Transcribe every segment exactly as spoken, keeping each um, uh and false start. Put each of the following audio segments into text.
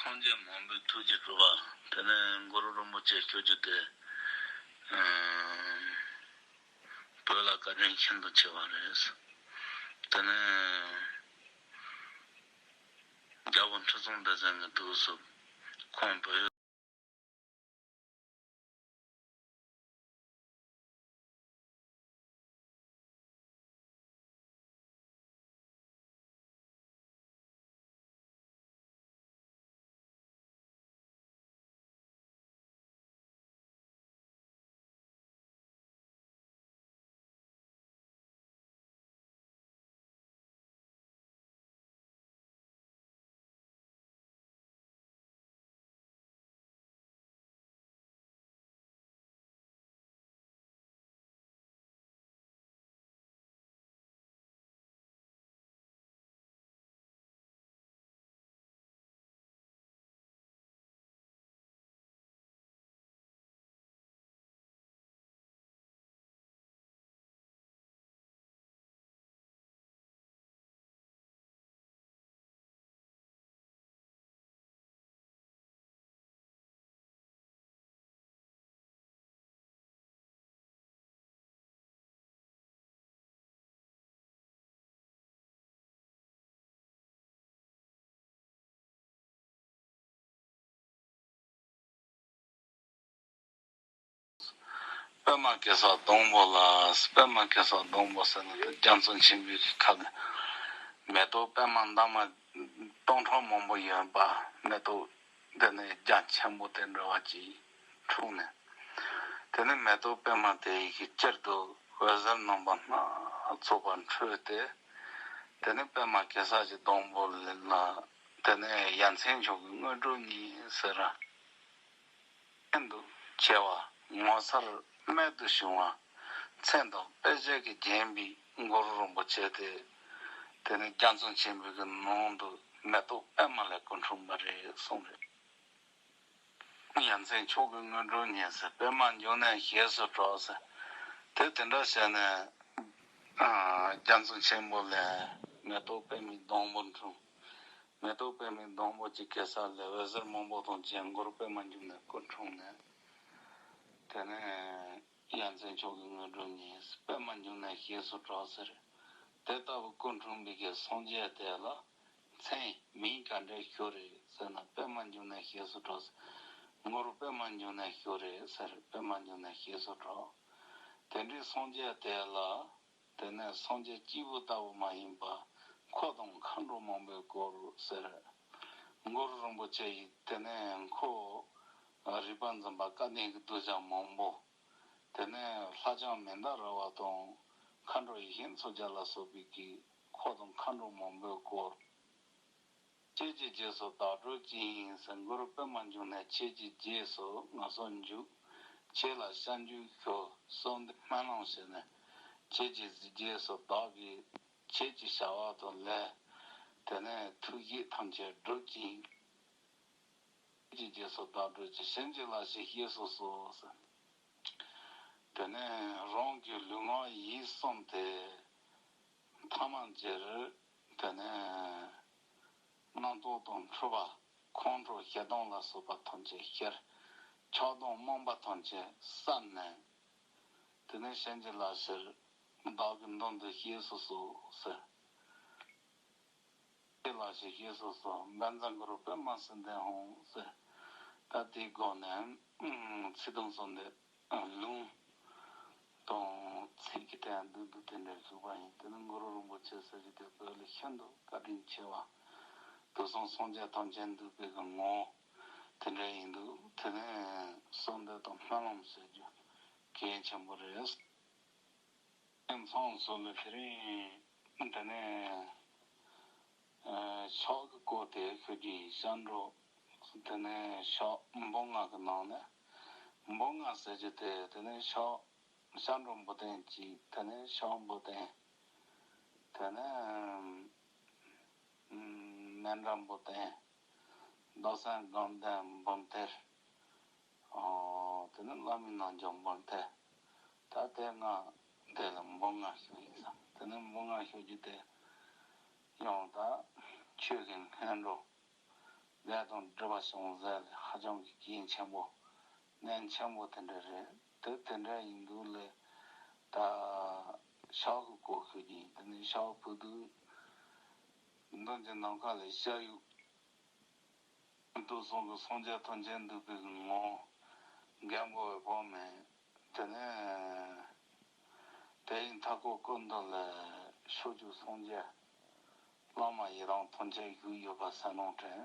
སངས་རྒྱས་མང་པོའི་ཐུགས་ཀྱི་སྤྲུལ་པ། དེ་ནས་གུ་རུ་རིན་པོ་ཆེ་སྐྱོར་རྒྱུ་དེ། ཨ། བོད་ལ་བཀའ་དྲིན་ཤིན་ཏུ་ཆེ་བ་རེད། དེ་ནས་རྒྱལ་པོ་ཁྲི་སྲོང་ལྡེ་བཙན་གྱི་དུས་སུ་ཁོང་བོད། པདྨ་གེ་སར་སྡོང་པོ་ལ། པདྨ་གེ་སར་སྡོང་པོ་ཟེར་ན་དེ་རྒྱ་མཚོ་ཆེན་པོའི་ཁ་ལ་མེ་ཏོག་པདྨ་འདབ་མ་སྟོང་ཕྲག་མང་པོ་ཡོད་པ། མེ་ཏོག་དེ་ནས་རྒྱ་ཆེན་པོ་དེ་འདྲ་བ་ཅིག་འཁྲུངས་ནས། དེ་ནས་མེ་ཏོག་པདྨ་དེ་ཡི་གི་དཀྱིལ་དུ་འོད་ཟེར་རྣམ་པ་སྣ་ཚོགས་པ་འཕྲོས་ཏེ། དེ་ནས་པདྨ་གེ་སར་གྱི་སྡོང་པོ་ལ། དེ་ནས་ཡ་མཚན་མཆོག་གི་དངོས་གྲུབ་བརྙེས་ཟེར། ཤིན་ཏུ་ཆེ་བ། ངོ་མཚར་རྨད་དུ་བྱུང་བ། མཚན་དང་དཔེ་བྱད་ཀྱིས་བརྒྱན་པའི་གུ་རུ་རིན་པོ་ཆེ་དེ། དེ་ནི་རྒྱ་མཚོ་ཆེན་པོའི་གི་ནང་དུ་མེ་ཏོག་པདྨ་ལས་སྐུ་འཁྲུངས་པ་རེད་གསུངས་རེད། ཡ་མཚན་མཆོག་གི་དངོས་གྲུབ་བརྙེས་ཟེར། པདྨ་འབྱུང་གནས་ཞེས་སུ་གྲགས་ཟེར། དེ་དེ་འདྲ་བྱས་ནས། ཨ། རྒྱ་མཚོ་ཆེན་པོ་ལས་མེ་ཏོག་པདྨའི་སྡོང་པོ་འཁྲུངས། མེ་ཏོག་པདྨའི་སྡོང་པོ་གཅིག་གེ་སར་ལས་འོད་ཟེར་མང་པོ་དང་བཅས་གུ་རུ་པདྨ་འབྱུང་གནས་སྐུ་འཁྲུངས་ནས། དེ་ནས་ཡ་མཚན་མཆོག་གི་དངོས་གྲུབ་བརྙེས། པདྨ་འབྱུང་གནས་ཞེས་སུ་གྲགས་ཟེར། དེ་ལྟ་བུ་སྐུ་འཁྲུངས་པའི་གི་སངས་རྒྱས་དེ་ལ་མཚན་མིང་ག་འདྲ་ཞུ་རེད་ཟེར་ན། པདྨ་འབྱུང་གནས་ཞེས་སུ་གྲགས་ཟེར། གུ་རུ་པདྨ་འབྱུང་གནས་ཞུ་རེད་ཟེར། པདྨ་འབྱུང་གནས་ཞེས་སུ་གྲགས། དེ་འདྲའི་སངས་རྒྱས་དེ་ལ། དེ་ནས་སངས་རྒྱས་སྐྱེས་བུ་ལྟ་བུ་མ་ཡིན་པ་འཁོར་དང་མཁའ་འགྲོ་མང་པོས་བསྐོར་ཟེར། གུ་རུ་རིན་པོ་ཆེ་ཡིས་དེ་ནས་འཁོར་རིག་པ་འཛིན་པ་སྐལ་ལྡན་གྱི་གདུལ་བྱ་མང་པོ། དེ་ནས་ལྷ་ལྕམ་མནྡ་ར་བ་དང་མཁའ་འགྲོ་ཡེ་ཤེས་མཚོ་རྒྱལ་ལ་སོགས་པའི་གི་འཁོར་དང་མཁའ་འགྲོ་མང་པོས་བསྐོར། ཁྱེད་ཀྱི་རྗེས་སུ་བདག་སྒྲུབ་ཀྱིས་ཟེར། གུ་རུ་པདྨ་འབྱུང་གནས་ཁྱེད་ཀྱི་རྗེས་སུ་ང་སོགས་འཇུག། ཁྱེད་ལ་སྐྱབས་འཇུག་ཞུ། གསོལ་འདེབས་སྨོན་ལམ་བྱས་ནས། ཁྱེད་ཀྱི་རྗེས་སུ་བདག་གིས་ཁྱེད་ཀྱི་བྱ་བ་དང་ལས། དེ་ནས་ཐུགས་བཞེད་ཐམས་ཅད་སྒྲུབ་ཀྱིས། ཁྱེད་ཀྱི་རྗེས་སུ་བདག་སྒྲུབ་ཀྱིས། གཞན་གྱིས་ལ་ཞིག་ཞེས་སུ་གསོལ་ཟེར། དེ་ནས་རང་གི་ལུས་ངག་ཡིད་གསུམ་དེ། ཐ་མལ་གྱི་རི། དེ་ནས་རྣམ་རྟོག་དང་འཁྲུལ་པ། ཁོང་ཁྲོ་ཞེ་སྡང་ལ་སོགས་པ་ཐམས་ཅད་ཤར། ཆགས་སྡང་རྨོངས་པ་ཐམས་ཅད་བསལ་ནས། དེ་ནས་གཞན་གྱིས་ལ་ཕྱིར་བདག་གི་མདུན་དུ་ཞེས་སུ་གསོལ་ཟེར། ཁྱེད་ལ་ཞིག་ཞེས་སུ་གསོལ། བཛྲ་གུ་རུ་པདྨ་སིདྡྷི་ཧཱུྃ་ཟེར། ད་དེའི་སྒོ་ནས་ཚིག་དུམ་གསུམ་དེ། ལུང་དང་ཚིག་གི་སྟེང་བསྡུས་བསྡུས་དེ་འདྲ་བཞུགས་པ་ཡིན། དེ་ནི་གུ་རུ་རིན་པོ་ཆེ་ཟེར་རྒྱུ་དེ་བོད་ལ་ཤིན་ཏུ་བཀའ་དྲིན་ཆེ་བ། དུས་གསུམ་སངས་རྒྱས་ཐམས་ཅད་འདུས་པའི་གི་ངོ་བོ་དེ་འདྲ་ཡིན་འདུག་དེ་ནས་གསོལ་འདེབས་དང་སྨོན་ལམ་ཟེར་རྒྱུ་གལ་ཆེན་པོ་རེད། མཚམས་སུ་ལ་དེ་རིང་དེ་ནས་ཕྱག་གི་སྐོར་དེ་ཞུ་རྒྱུ་ཡིན། སྐྱབས་འགྲོ། དེ་ནས་ཕྱག་འབུམ་ལྔ་གི་ནང་ནས་འབུམ་ལྔ་ཟེར་རྒྱུ་དེ། དེ་ནས་ཕྱག་སྐྱབས་འགྲོ་འབུམ་ལྡན་གཅིག་དེ་ནས་ཕྱག་འབུམ་ལྡན། དེ་ནས་མཎྜལ་འབུམ་ལྡན། བདག་སེམས་དགའ་ལྡན་འབུམ་ཐེར། ཨོ། དེ་ནས་བླ་མའི་རྣལ་འབྱོར་འབུམ་ཐེར། ད་དེ་ལྔ་དེ་ལ་འབུམ་ལྔ་ཞུ་ཡིན་ས། དེ་ནས་འབུམ་ལྔ་ཞུ་རྒྱུ་དེ་ཡང་ད་ཆོས་ཀྱི་སྔོན་འགྲོ། ལས་དང་སྒྲིབ་པ་བྱུང་ཟེར་ལས་ཧ་ཅང་གི་གལ་ཆེན་པོ། གནད་ཆེན་པོ་དེ་འདྲ་རེད། དེ་དེ་འདྲ་ཡིན་དུས་ལས་ད་ཕྱག་གི་སྐོར་ཤོད་ཀྱིན། དེ་ནས་ཕྱག་ཕུལ་དུས་མདུན་གྱི་ནམ་མཁའ་ལས་ཤར་ཡུལ་དུ་སོང་གི་སངས་རྒྱས་ཐམས་ཅད་འདུས་པའི་ངང་མགོན་པོ་འོད་དཔག་མེད། དེ་ནས་དེ་ཡི་མཐའ་སྐོར་ཀུན་ཏུ་ལས་ཕྱོགས་བཅུའི་སངས་རྒྱས་བླ་མ་ཡི་དམ་ཐམས་ཅད་བཞུགས་ཡོད་པ་གསལ་སྣང་དྲན།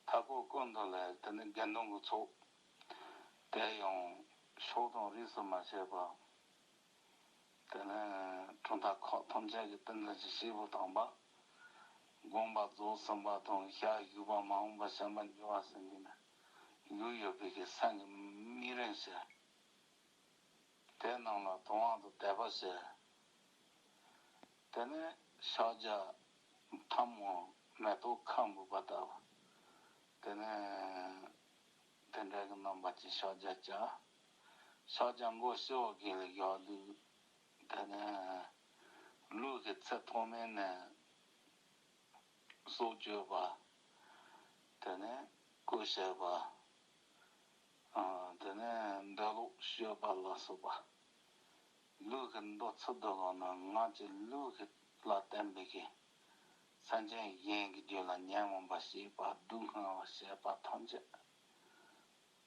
མཐའ་སྐོར་ཀུན་ཏུ་ལས་དེ་ནི་དགེ་འདུན་གྱི་ཚོགས། དེ་ཡང་ཕྱོགས་དང་རིས་སུ་མ་ཆད་པ། དེ་ནས་གྲུབ་མཐའ་ཁག་ཐམས་ཅད་ཀྱི་ཏིང་འཛིན་གྱི་སྐྱེས་བུ་དམ་པ། དགོངས་པ་རྫོགས་ཟིན་པ་དང་ཞལ་བཞུགས་པ་མ་འོངས་པ་བྱོན་པ་འགྱུར་བ་ཟེར་མཁན་ནི་ཡོད་ཡོད་པའི་གི་སེམས་ཀྱི་དམིགས་རིམ་ཟེར། དེ་རྣམས་ལ་དུང་བ་དང་དད་པ་བྱས། དེ་ནས་ཕྱག་རྒྱ་ཐལ་མོ་མེ་ཏོག་ཁ་འབུབ་པ་ལྟ་བུ། དེ་ནས་དེ་འདྲ་གི་རྣམ་པ་ཅིག་ཕྱག་རྒྱ་བྱ། ཕྱག་རྒྱ་མགོ་ཕྱི་བ་གི་ལ་ཡག་ལུགས། དེ་ནས་ལུས་ཀྱི་ཚད་ཐོག་མའི་ནས་སྲོག་གཅོད་པ། དེ་ནས་སྐུ་གཤེགས་པ། ཨ། དེ་ནས་འདོད་ལོག་སྤྱོད་པ་ལ་སོགས་པ། ལུས་ཀྱི་མདོ་ཚུལ་དུ་བླངས་ན་ང་ཅིག་ལུས་ཀྱི་ལ་བརྟེན་པའི་གི་སེམས་ཅན་གཞན་གྱི་རྒྱུད་ལ་ཉོན་མོངས་པ་སྐྱེས་པ་སྡུག་བསྔལ་བ་བྱེད་པ་ཐམས་ཅད།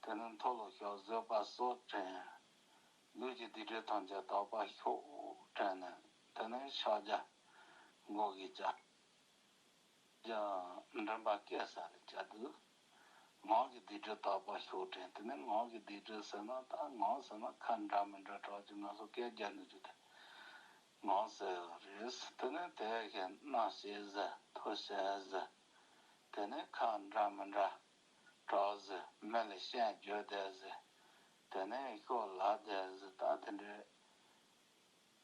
དེ་ནས་མཐོལ་ལོ་བཤགས་བཟོད་པ་སོགས་དྲན། ལུས་ཀྱི་སྡིག་སྒྲིབ་ཐམས་ཅད་དག་པར་ཤོག་དྲན་ནས་དེ་ནས་ཕྱག་རྒྱ་མགོ་གི་བྱ། ཀྱང་མགྲིན་པ་བསྐྱེད་ས་ལ་བྱ་དུས། ངག་གི་སྡིག་སྒྲིབ་དག་པར་ཤོག་དྲན། དེ་ནས་ངག་གི་སྡིག་སྒྲིབ་ཟེར་ན་ད་ངག་ཟེར་ན་ཁ་འདྲ་མི་འདྲ་གྲགས་ཀྱི་ང་ཚོ་སྐད་རྒྱག་འདུག་རྒྱུ་དེ་ངག་ཟེར་བ་རེད། དེ་ནས་དེ་གའི་སྣ་ཞེས་ཟེར། ཐུ་ཞེས་ཟེར། དེ་ནས་ཁ་འདྲ་མི་འདྲ་གྲགས་ཟེར། མི་ལ་སྐྱོན་བརྗོད་བསྡད་ཟེར། དེ་ནས་ཤོ་ལ་བསྡད་ཟེར། ད་དེ་འདྲའི།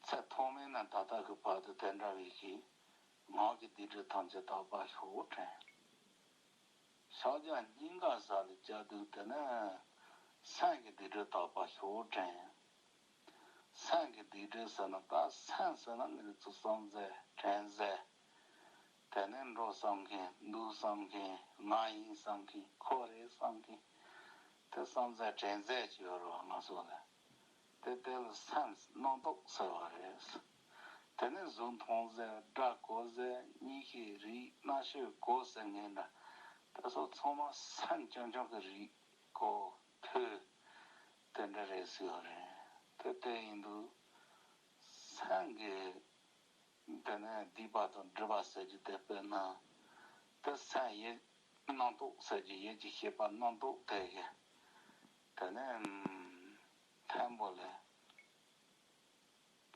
ཚེ་ཐོག་མེད་ནས་ད་ལྟ་གི་བར་དུ་དེ་འདྲ་བའི་གི་ངག་གི་སྡིག་སྒྲིབ་ཐམས་ཅད་དག་པར་ཤོག་དྲན། ཕྱག་རྒྱ་སྙིང་ག་ས་ལ་བྱ་དུས་དེ་ནས་སེམས་ཀྱི་སྡིག་སྒྲིབ་དག་པར་ཤོག་དྲན། སེམས་ཀྱི་སྡིག་སྒྲིབ་ཟེར་ན་ད་སེམས་ཟེར་ན་ངེད་ཚོ་བསམ་ཟེར་དྲན་ཟེར། དེ་ནས་འགྲོ་བསམ་མཁན་འདུག་བསམ་མཁན་ང་ཡིན་བསམ་མཁན་ཁོ་རེད་བསམ་མཁན་དེ་བསམ་ཟེར་དྲན་ཟེར་གྱི་ཡོད་རེད་བ་ང་ཚོ་ལ། དེ་དེ་ལ་སེམས་རྣམ་རྟོག་ཟེར་བ་རེད། དེ་ནས་གཟུགས་མཐོང་ཟེར་སྒྲ་གོ་ཟེར་མྱིག་གིས་རིག་རྣ་ཤེས་གོ་ཟེར་མཁན་འདྲ། དེ་ཚོ་ཚང་མ་སེམས་རྐྱང་རྐྱང་གི་རིག་གོ་ཐོས་དེ་འདྲ་རེད་ཟེར་བ་རེད། དེ་དེ་ཡིན་དུས་སེམས་ཀྱི་དེ་ནས་སྡིག་པ་དང་སྒྲིབ་པ་ཟེར་རྒྱུ་དེ་དཔེར་ན་དེ་སེམས་ཡིད་རྣམ་རྟོག་ཟེར་རྒྱུ་ཡིད་ཀྱི་ཤེས་པ་རྣམ་རྟོག་དེ་གི་དེ་ནས་མཐོན་པོ་ལས།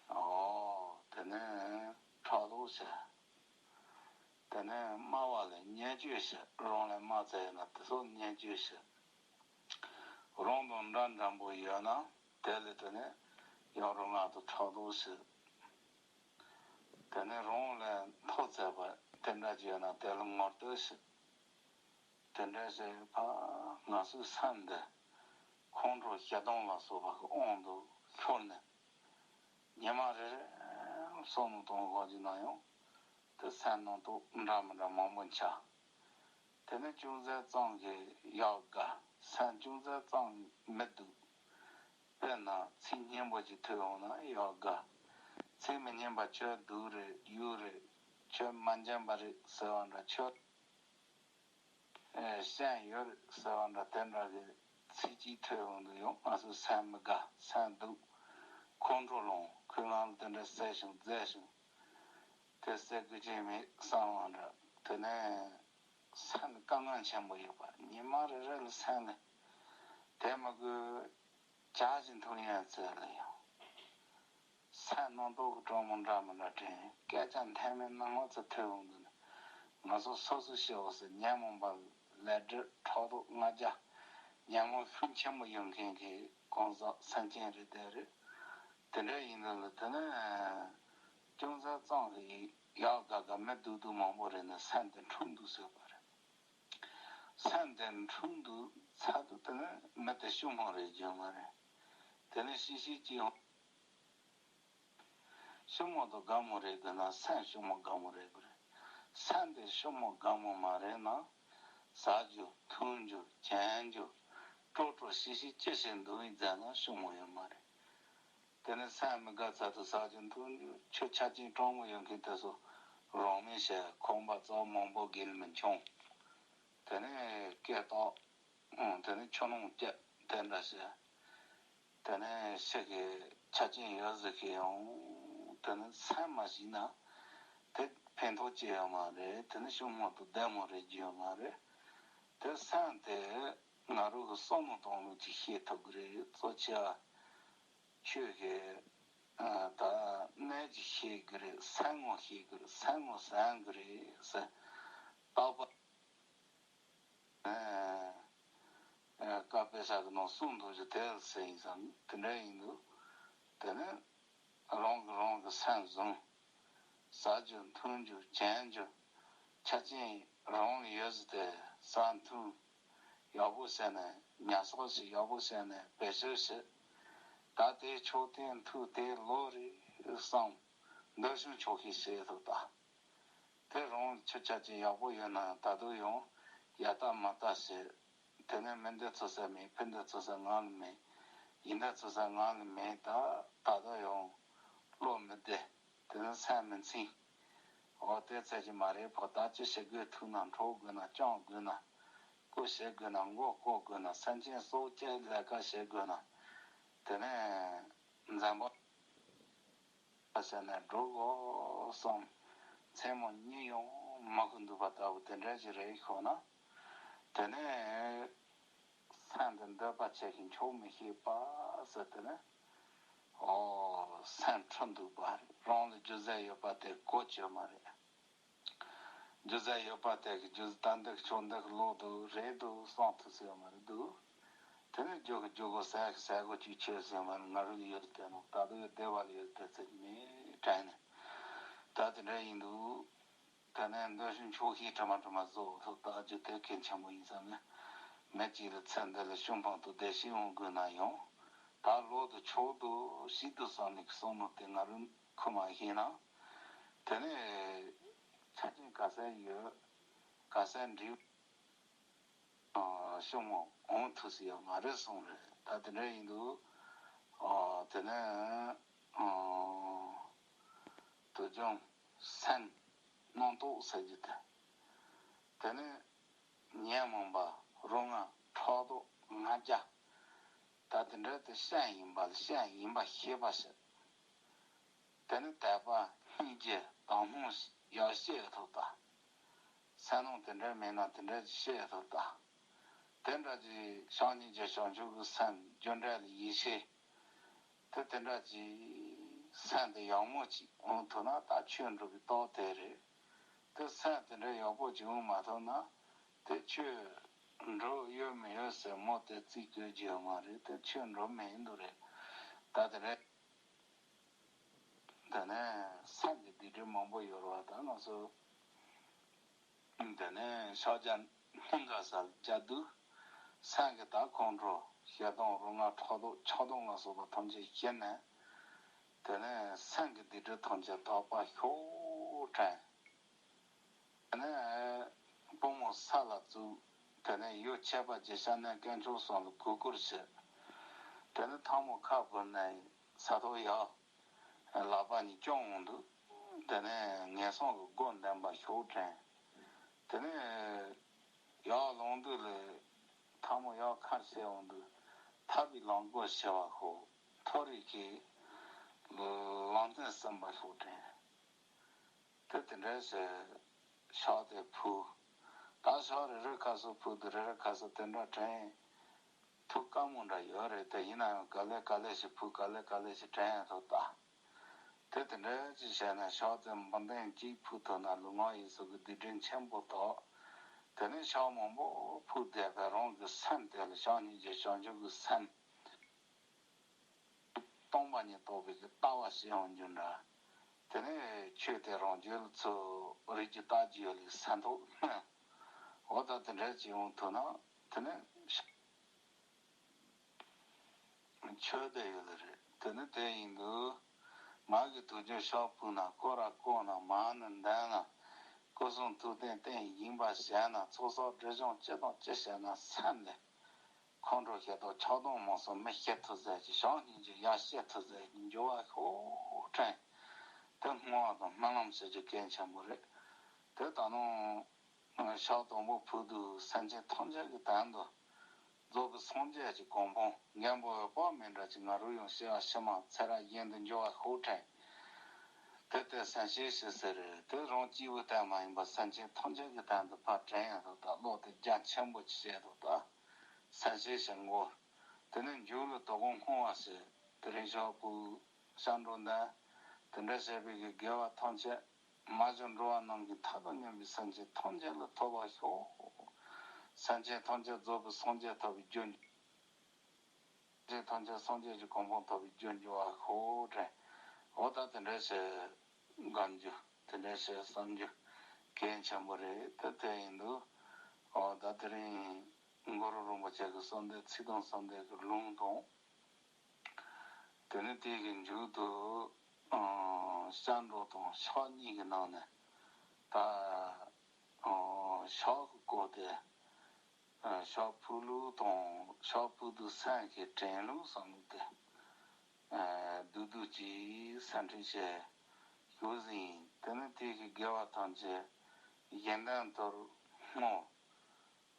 ཨོ། དེ་ནས་ཕྲག་དོག་བྱེད། དེ་ནས་དམའ་བ་ལ་བརྙས་བཅོས་བྱེད། རང་ལས་དམའ་ཚད་ཡོད་ན་དེ་ཚོ་བརྙས་བཅོས་བྱེད། རང་དང་འདྲ་འདྲ་པོ་ཡོད་ན་དེ་ལ་དེ་ནས་ཡང་རུང་ང་དང་ཕྲག་དོག་བྱེད། དེ་ནས་རང་ལས་མཐོ་ཚད་པ་དེ་འདྲ་ཅིག་ཡོད་ན་དེ་ལ་ངོ་བསྟོད་བྱེད། དེ་འདྲ་ཞིག་ཕ་ང་ཚོའི་སེམས་འདི་ཁོང་ཁྲོ་ཞེ་སྡང་ལ་སོགས་པ་གི་དབང་དུ་ཤོར་ནས་ཉི་མ་རེ་རེ་བསམ་བློ་གཏོང་དགོས་ཀྱི་ན་ཡང་དེ་སེམས་ནང་དུ་འདྲ་མི་འདྲ་མང་པོ་འཆར། དེ་ནས་ཅུང་ཟད་ཙམ་གྱིས་ཡག་དགའ། སེམས་ཅུང་ཟད་ཙམ་མི་སྡུག་དཔེར་ན་ཚིག་སྙན་པོ་ཅིག་ཐོས་འོང་ན་ཡག་དགའ། ཚིག་མི་སྙན་པ་ཁྱོད་སྡུག་རེད་ཡུག་རེད། ཁྱོད་མ་འཇམ་པ་རེད་ཟེར་བ་འདྲ། ཁྱོད་ཨེ་སྐྱོན་ཡོད་རེད་ཟེར་བ་འདྲ་དེ་འདྲ་གི་ཚིག་གཅིག་ཐོས་འོང་དུས་ཡང་ང་ཚོའི་སེམས་མི་དགའ། སེམས་སྡུག་ཁོང་ཁྲོ་ལངས། ཁོའི་ངང་ལ་དེ་འདྲ་ཟེར་བྱུང་མཛད་བྱུང་། དེ་ཟེར་དགོས་ཀྱི་མེད་བསམ་བ་འདྲ། དེ་ནས་སེམས་ལ་དཀའ་ངལ་ཆེན་པོ་ཡོད་པ། ཉི་མ་རེ་རེ་ལ་སེམས་ལ་དེ་མི་དགོས་ཇ་ཞིག་འཐུང་ཡ་ཚད་ལ་ཡང་། སེམས་ནང་དོག་གི་གྲོགས་མོ་འདྲ་མི་འདྲ་དྲན། སྐད་ཆ་མཐའ་མའི་ནང་ལོགས་ཚུར་ཐོས་འོང་དུས་ནི། ང་ཚོ་སོ་སོ་ཤི་འོ་ཟེར་ཉོན་མོངས་པ་ལས་སྒྲིབ་ཕྲག་དོག་ལྔ་བརྒྱ། ཉོན་མོངས་ཤུགས་ཆེན་པོ་ཡོད་མཁན་གྱི་གང་ཟག་སེམས་ཅན་རེད་དེ་རེད། དེ་འདྲ་ཡིན་དུས་ལ་དེ་ནི། ཅུང་ཟད་ཙམ་གྱིས་ཡག་དགའ་དགའ་མི་སྡུག་སྡུག་མང་པོ་རེད་ན་སེམས་དེ་འཁྲུག་འདུག་ཟེར་བ་རེད། སེམས་དེ་འཁྲུག་འདུག་ཚར་དུས་དེ་ནི་མི་དེ་ཤུགས་མང་རེད་རྒྱུ་མ་རེད། དེ་ནི་ཤི་ཤི་ཅི་ཡང་། ཤུགས་མང་དང་དགའ་མོ་རེད་དགོས་ན་སེམས་ཤུགས་མང་དགའ་མོ་རེད་དགོས་རེད། སེམས་དེ་ཤུགས་མང་དགའ་མོ་མ་རེད་ན། ཟ་རྒྱུ་འཐུང་རྒྱུ་གྱོན་རྒྱུ་སྤྲོ་སྤྲོ་ཤི་ཤི་ཅི་ཞིག་འདུག་ཡིན་ཙང་ན་ཤུགས་མོ་ཡོད་མ་རེད། དེ་ནས་སེམས་མི་དགའ་ཚད་དུ་ཟ་རྒྱུ་འཐུང་རྒྱུ་ཆུ་ཆ་རྐྱེན་གྲང་མོ་ཡོད་མཁན་དེ་ཚོ་རང་མེད་བྱས་ཁང་པ་ཙག་མང་པོ་སྒེར་མི་འཁྱོངས། དེ་ནས་སྐད་བཏགས། ཨང་། དེ་ནས་ཆུ་ནང་བསྐྱལ་དེ་འདྲ་བྱས། དེ་ནས་ཤི་གི་ཆ་རྐྱེན་ཡོད་ཟེར་གི་ཡང་དེ་ནས་སེམས་མ་ཞིག་ན་དེ་ཕན་ཐོགས་ཅི་ཡོད་མ་རེད། དེ་ནས་ཤུགས་མོ་དུ་བདེ་མོ་རེད་རྒྱུ་ཡོད་མ་རེད། དེ་སེམས་དེ་ང་རང་གི་བསམ་བློ་གཏོང་ལུགས་ཅིག་ཤེས་ཐུབ་གི་རེད། གཙོ་ཆེ་བ་ཆོས་ཀྱི་ཨ་ད་གནས་ཅིག་ཤེས་གི་རེད། སེམས་ངོ་ཤེས་གི་རེད། སེམས་ངོ་བཟང་གི་རེད་ཟེར། རྟག་པར་ཨ་ཨ་བཀའ་དཔེ་ཆ་གི་ནང་གསུངས་འདུག་ཅེས་དེ་ལ་ཟེར་ཡིན་ཙང་དེ་འདྲ་ཡིན་འདུག་དེ་ནས་རང་གིས་རང་གི་སེམས་བཟུང་། ཟ་རྒྱུ་འཐུང་རྒྱུ་གྱོན་རྒྱུ་ཆ་རྐྱེན་རང་ལ་ཡོད་ཟེར་ཏེ་ཟ་འཐུང་ཡག་པོ་བྱས་ནས་ཉར་ཚགས་ཤིག་ཡག་པོ་བྱས་ནས་བེད་སྤྱོད་བྱེད། ད་དེ་ཆོག་དེ་འཐུས་དེ་ལོ་རེད་བསམ། འདོད་ཞེན་ཆོག་ཤེས་བྱེད་ཐུབ་ད། དེ་རང་ཆུ་ཆ་ཅིག་ཡག་པོ་ཡོད་ན་ད་དུང་ཡང་ཡ་ལྟ་མ་ལྟ་བྱེད། དེ་ནས་མི་འདི་ཚོ་ས་མེད་ཕི་འདི་ཚོ་ས་ང་ལ་མེད། ཡིན་འདི་ཚོ་ས་ང་ལ་མེད། ད་ད་ལྟ་ཡང་བློ་མི་བདེ། དེ་ནས་སེམས་མི་ཚིམ། འོ་དེ་ཚད་ཀྱི་མ་རེད། ཕོ་ད་ཅི་བྱེད་དགོས། ཐུག་ན་འཕྲོག་དགོས་ན་བཅང་དགོས་ན་རྐུ་བྱེད་དགོས་ན་མགོ་བསྐོར་དགོས་ན་སེམས་ཅན་སྲོག་བཅད་ལས་ཀ་བྱེད་དགོས་ན་དེ་ནས་འཛམ་བུ་ཟེར་ནས་འགྲོ་དགོས་བསམ། མཚན་མོ་གཉིད་ཡང་མ་ཁུག་འདུག་པ་ལྟ་བུ་དེ་འདྲ་ཞིག་རེད་ཤོག་ན། དེ་ནས་སེམས་དེ་འདོད་པ་བྱེད་ཀྱི་འཆོག་མི་ཤེས་པ་ཟེར་དེ་ནས་ཨོ་སེམས་འཁྲུལ་འདུག་པ་རེད། རང་ལ་རྒྱུ་རྫས་ཡོད་པ་དེ་གོ་ཆོད་མ་རེད། རྒྱུ་རྫས་ཡོད་པ་དེ་གི་རྒྱུ་ད་འདི་གི་ཆོག་འདི་གི་ལོག་འདུག་རེད་འདུག་བསམ་ཐུབ་ས་ཡོད་མ་རེད་འདུག་དེ་ནས་རྒྱུ་གི་རྒྱུ་གོ་ཟས་གི་ཟས་གོ་ཅིག་ཆོད་ས་ཡོད་མ་རེད། ང་རང་ལ་ཡོད་དེ་ནོ་ད་དུང་ཡོད་བདེ་བ་ལ་ཡོད་དེ་ཚེ་མེད་དྲན་ནས་ད་དེ་འདྲ་ཡིན་འདུག་དེ་ནས་འདོད་ཞེན་ཆོག་ཤེས་དྲི་མ་དྲི་མ་བཟོ་ཐུབ་ད་རྒྱུ་དེ་གལ་ཆེན་པོ་ཡིན་བསམ་ནས་མི་གཅིག་ལ་ཚེ་འདི་ལ་ཤུན་ཕང་དུ་བདེ་སྐྱིད་འོང་དགོས་ན་ཡང་ད་ལོག་ཏུ་ཆོག་ཏུ་ཞིག་ཏུ་བསམ་ནས་ཀྱི་བསམ་བློ་དེ་ང་རང་ཁུ་མ་ཤེས་ན། དེ་ནས་ཆ་རྐྱེན་ག་ཚད་ཡོད། ག་ཚད་འགྲིག་ཨ་ཤོ་མོ་འོང་ཐུབ་ས་ཡོད་མ་རེད་གསུངས་རེད། ད་དེ་འདྲ་ཡིན་དུས་ཨ་དེ་ནས་ཨ་དུ་སྦྱོང་སེམས་རྣམ་རྟོག་ཟེར་རྒྱུ་དེ། དེ་ནས་ཉོན་མོངས་པ་རོ་མངར་ཕྲག་དོག་ང་རྒྱལ། ད་དེ་འདྲ་དེ་སེམས་ཡིན་པ་ལ་སེམས་ཡིན་པ་ཤེས་པ་ཟེར། དེ་ནི་དད་པ་སྙིང་རྗེ་དག་སྣང་ཡག་ཤེས་ཐོབ་ད། སེམས་ནང་དེ་འདྲ་མེད་ན་དེ་འདྲ་ཅིག་ཤེས་ཐོབ་ད། དེ་འདྲ་ཅིག་བྱམས་སྙིང་རྗེ་བྱང་ཆུབ་ཀྱི་སེམས་རྒྱུ་འབྲས་ལ་ཡིད་ཆེས། དེ་དེ་འདྲ་ཅིག་སེམས་དེ་ཡག་མོ་ཅིག་འོང་ཐུབ་ན་ད་ཆོས་འགྲུབ་པའི་རྟགས་དེ་རེད། དེ་སེམས་དེ་འདྲ་ཡག་པོ་ཅིག་འོང་མ་ཐུབ་ན་དེ་ཆོས་འགྲུབ་ཡོད་མི་ཡོད་ཟེར་མོ་དེ་རྩིས་དགོས་ཀྱི་ཡོད་མ་རེད། དེ་ཆོས་འགྲུབ་མེད་འདུག་རེད། ད་དེ་རེད། དེ་ནས་སེམས་ཀྱི་སྡིག་སྒྲིབ་མང་པོ་ཡོད་རེད་བ། ད་ང་ཚོ་དེ་ནས་ཕྱག་རྒྱ་སྙིང་ག་ས་ལ་བཅའ་དུས་སེམས་ཀྱི་ད་ཁོང་ཁྲོ་ཞེ་སྡང་རུ་ང་ཕྲག་དོག་ཆགས་སྡང་ལ་སོགས་པ་ཐམས་ཅད་ཞི་ནས་དེ་ནས་སེམས་ཀྱི་སྡིག་སྒྲིབ་ཐམས་ཅད་དག་པ་ཤོག་དྲན། དེ་ནས་པུས་མོ་ས་ལ་བཙུགས། དེ་ནས་ཡོ་བྱད་པ་ཅན་ཤ་ནའི་དཀོན་མཆོག་གསུམ་ལ་གུས་བཀུར་བྱེད། དེ་ནས་ཐལ་མོ་ཁ་བུར་ནས་ས་ཐོག་ཡར་ལག་པ་གཉིས་བརྐྱང་འོང་དུས། དེ་ནས་ངན་སོང་གི་སྒོ་འདོན་པ་ཤོག་དྲན། དེ་ནས་ཡར་ལོང་དུས་ལས་ཐལ་མོ་ཡར་ཁར་བྱས་འོང་དུས་ཐར་པའི་ལམ་སྒོ་ཕྱེ་བ་ཤོག་མཐོ་རིས་ཀྱི་ལམ་སྟོན་གསན་པ་ཤོག་དྲན། དེ་དེ་འདྲའི་ཞེས་ཕྱག་དེ་ཕུལ། ད་ཕྱག་རེ་རེ་ཁ་སོ་ཕུལ་དུས་རེ་རེ་ཁ་སོ་དེ་འདྲ་དྲན། ཐུགས་དཀའ་མོ་འདྲ་ཡོད་རེད། དེ་ཡིན་ན་ཡང་ག་ལེ་ག་ལེ་ཞིག་ཕུལ་ག་ལེ་ག་ལེ་ཞིག་དྲན་ཡང་ཐུབ་ད། དེ་དེ་འདྲའི་ཅིག་བྱས་ན་ཕྱག་དེ་འབུམ་ལྡན་གཅིག་ཕུལ་ཐུབ་ན་ལུས་ངག་ཡིད་གསུམ་གྱི་སྡིག་སྒྲིབ་ཆེན་པོ་དག་དེ་ནས་ཕྱག་མང་པོ་ཕུལ་བསྡད་པའི་རང་གི་སེམས་དེ་ལ་བྱམས་སྙིང་རྗེ་བྱང་ཆུབ་ཀྱི་སེམས། སྟོང་པ་ཉིད་རྟོགས་པའི་གི་ལྟ་བ་ཞིག་འོང་རྒྱུ་འདྲ། དེ་ནས་ཆོས་དེ་རང་རྒྱུད་ལ་ཚུར་རིག་རྒྱུ་ལྟ་རྒྱུ་ཡོད་ལེ་སེམས་ཐོག་སྨོན། འོ་ད་དེ་འདྲ་ཅིག་འོང་ཐུབ་ན་དེ་ནས་ཆོས་དེ་ཡོད་ལེ་རེད། དེ་ནས་དེ་ཡིན་དུས་མ་གི་དུས་རྒྱུན་ཕྱག་ཕུལ་ན་སྐོར་ར་བསྐོར་ན་མ་ནི་འདོན་ན། སྐུ་གསུང་ཐུགས་རྟེན་རྟེན་ཡིན་པར་བྱས་ན། ཚོགས་བསགས་སྒྲིབ་སྦྱོང་ཅི་དང་ཅི་བྱས་ན། སེམས་ལས་ཁོང་ཁྲོ་ཞེ་སྡང་ཆགས་སྡང་མང་སོགས་མི་སྐྱེ་ཐུབ་ཟེར་གྱི། བྱམས་སྙིང་རྗེ་ཡར་སྐྱེ་ཐུབ་ཟེར་གྱི་འགྱུར་བ་ཤུགས་དྲན། དེ་བསྔོ་བ་དང་སྨོན་ལམ་བྱེད་རྒྱུ་གལ་ཆེན་པོ་རེད། དེ་ལྟ་ན། ཞག་དང་པོ་ཕུལ་དུས་སེམས་ཅན་ཐམས་ཅད་ཀྱི་དོན་དུ་རྫོགས་པའི་སངས་རྒྱས་ཀྱི་གོ་འཕང་མགོན་པོ་འོད་དཔག་མེད་འདྲ་ཅིག་ང་རང་ཡང་སྐྱེ་བ་ཕྱི་མ་ཚེ་རབས་གཞན་དུ་འགྱུར་བ་ཤུགས་དྲན། དེ་ལྟར་སེམས་བསྐྱེད་བྱེད་ཟེར། དེ་རང་གཅིག་པུ་དོན་མ་ཡིན་པར་སེམས་ཅན་ཐམས་ཅད་ཀྱི་དོན་དུ་ཕར་དྲན་ཡང་དག་དང་བློ་དེ་རྒྱ་ཆེན་པོ་ཅིག་བྱས་དག་དང་། སེམས་བསྐྱེད་བྱེད་དགོས། དེ་ནས་མཇུག་ལ་དོ་དགོང་བསྔོ་བ་བྱེད། དེ་རིང་ཞག་ཕུལ། ཞག་འགྲོ་འདོན། དེ་འདྲ་བྱས་པའི་གི་དགེ་བ་ཐམས་ཅད་མ་གྱུར་འགྲོ་བ་རྣམས་ཀྱི་མཐའ་དང་མཉམ་པའི་སེམས་ཅན་ཐམས་ཅད་ལ་ཐོབ་པར་ཤོག། སེམས་ཅན་ཐམས་ཅད་རྫོགས་པའི་སངས་རྒྱས་ཐོབ་པའི་རྒྱུ། སེམས་ཅན་ཐམས་ཅད་སངས་རྒྱས་ཀྱི་གོ་འཕང་ཐོབ་པའི་རྒྱུར་འགྱུར་བར་ཤོག་དྲན། འོ་ད་དེ་འདྲ་བྱས་སྒོམ་རྒྱུ། དེ་འདྲ་བྱས་བསམ་རྒྱུ་གལ་ཆེན་པོ་རེད། ད་དེ་ཡིན་དུས། འོ་ད་དེ་རིང་གུ་རུ་རིན་པོ་ཆེ་གི་གསོལ་འདེབས་ཚིག་དང་གསོལ་འདེབས་ཀྱི་ལུང་དང་། དེ་ནས་དེ་གི་མཇུག་ཏུ་ཨ་སྤྱན་འདྲེན་དང་ཕྱག་གཉིས་ཀྱི་ནང་ནས་ད་ཨ་ཕྱག་གི་སྐོར་དེ། ཨ་ཕྱག་ཕུལ་ལུགས་དང་ཕྱག་ཕུལ་དུས་སེམས་ཀྱི་དྲན་ལུགས་བསམ་ལུགས་དེ་ཨ་བསྡུས་བསྡུས་ཀྱིས་གསལ་འགྲེལ་བྱས་ཞུས་ཟིན། དེ་ནས་དེ་གི་དགེ་བ་ཐམས་ཅད་གཞན་དོན་དུ་བསྔོ།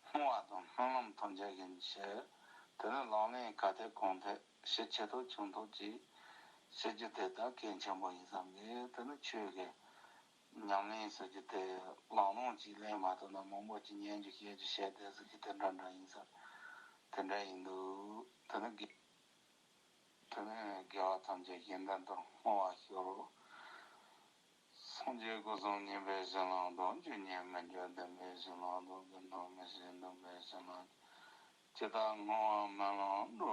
བསྔོ་བ་དང་སྨོན་ལམ་ཐམས་ཅད་ཀྱིས་བྱས། དེ་ནས་ལག་ལེན་གལ་ཐེག་གང་ཐེག་བྱེད་ཆེ་ཐོག་ཆུང་ཐོག་ཅིག་བྱེད་རྒྱུ་དེ་དག་གལ་ཆེན་པོ་ཡིན་བསམ་གི། དེ་ནི་ཆོས་ཀྱི་ཉམས་ལེན་ཟེར་རྒྱུ་དེ་ལག་ལེན་གཅིག་ལེན་མ་ཐུབ་ན་མང་པོ་ཅིག་ཉན་རྒྱུ་བཤད་རྒྱུ་བཤད་དེ་ཟེར་རྒྱུ་དེ་འདྲ་འདྲ་ཡིན་ས། དེ་འདྲ་ཡིན་འདུག་དེ་ནི་དགེ། དེ་ནས་དགེ་བ་ཐམས་ཅད་གཞན་དོན་དུ་བསྔོ་བར་ཤོག། སངས་རྒྱས་སྐུ་གསུམ་མཉེས་པའི་བྱིན་རླབས་དང་། ཆོས་ཉིད་མི་བསྐྱོད་བདེན་པའི་བྱིན་རླབས་དང་། ཀུན་ཏུ་མི་ཤིགས་སྟོང་པའི་བྱིན་རླབས་ཀྱིས། ཇི་ལྟར་བསྔོ་བ་སྨོན་ལམ་འགྲོ།